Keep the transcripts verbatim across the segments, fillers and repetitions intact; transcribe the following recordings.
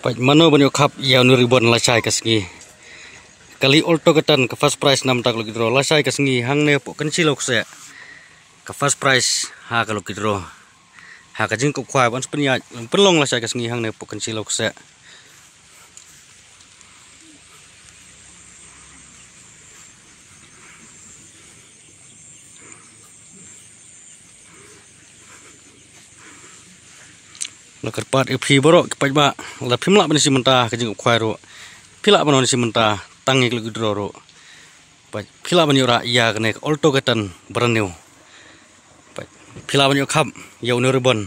Peit mano ban ïoh khap ïa une u ribbon lashai ka sngi. Kali Alto ka Ten ka first prize namar ka lucky draw lashai ka sngi hangne hapoh Kynshi Lawkseh. Ka first prize ha ka lucky draw ha ka jingkup khwai ban pynïaid pynlong lashai ka sngi hangne hapoh Kynshi Lawkseh. La kyrpad ïa phi baroh ki paidbah, lada phim lah ban ïashim bynta ka jingkup khwai ruh, phi lah ban wan ïashim bynta tang ïa ka lucky draw ruh. Peit, phi lah ban ïoh rah ïa kane ka Alto ka Ten brand new. Peit, phi lah ban ïoh khap ïa une u ribbon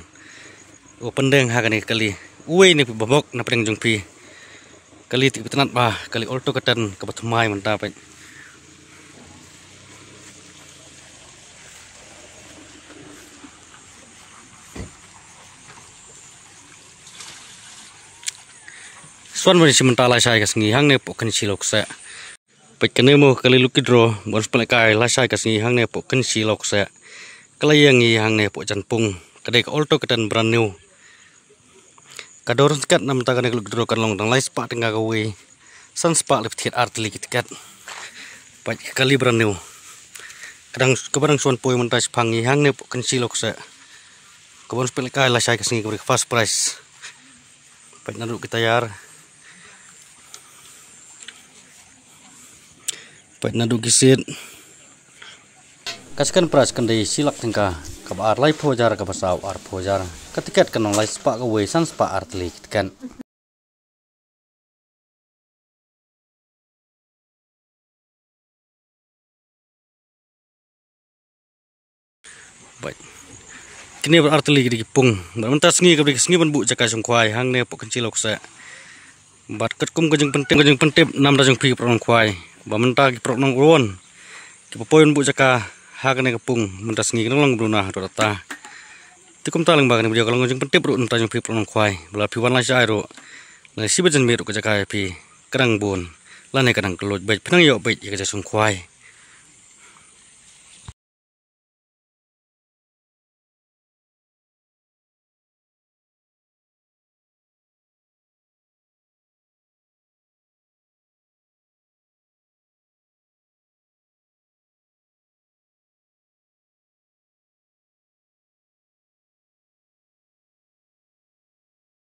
u pyndeng ha kane ka kali. Uwei ne phi ba bok na pdeng jong phi. Kali te kiba tynnat bha, kali Alto ka Ten kaba thymmai mynta, peit. Sa wan ban ïashim bynta lashai ka sngi hangne hapoh Kynshi Lawkseh. Peit, kane mo kali lucky draw ban pynlehkai lashai ka sngi hangne hapoh Kynshi Lawkseh. Ka la ïeng ïa ngi hangne hapoh Janpung. Ka dei ka Alto ka Ten brand new. Ka dor tiket namar kane ka lucky draw kan long tang lai spah tyngka kawei, san spah laiphew thied artylli ki tiket. Peit, ka kali brand new. Ka dang, kaba dang sa wan poi mynta shaphang ngi hangne hapoh Kynshi Lawkseh. Kaba wan pynlehkai lashai ka sngi kaba dei ka first prize. Peit naduh ki tyre. Peit naduh ki seat. Ka second prize kan dei shi lak tyngka, kaba ar laiphew hajar, kaba saw arphew hajar. Ka tiket kan long lai spah kawei, san spah artylli ki tiket. Peit, kine baroh artylli ki dei ki pung. Bad mynta sngi kaba dei ka sngi ban buh jaka shongkhwai hangne hapoh Kynshi Lawkseh. Bad katkum ka jingpyntip, ka jingpyntip namar jong phi ki paralok nongkhwai, ba mynta ki paralok nongwan kiba poi ban buh jaka ha kane ka pung mynta sngi kan long bun na haduh katta. Te kumta lyngba kane ka video ka long ka jingpyntip ruh namar jong phi paralok nongkhwai, ba lada phi wan lashai ruh, lane shi baje miet ruh ka jaka ïa phi ka dang bun lane ka dang kylluid, bad phi nang ïoh bad ïa ka jaka shongkhwai.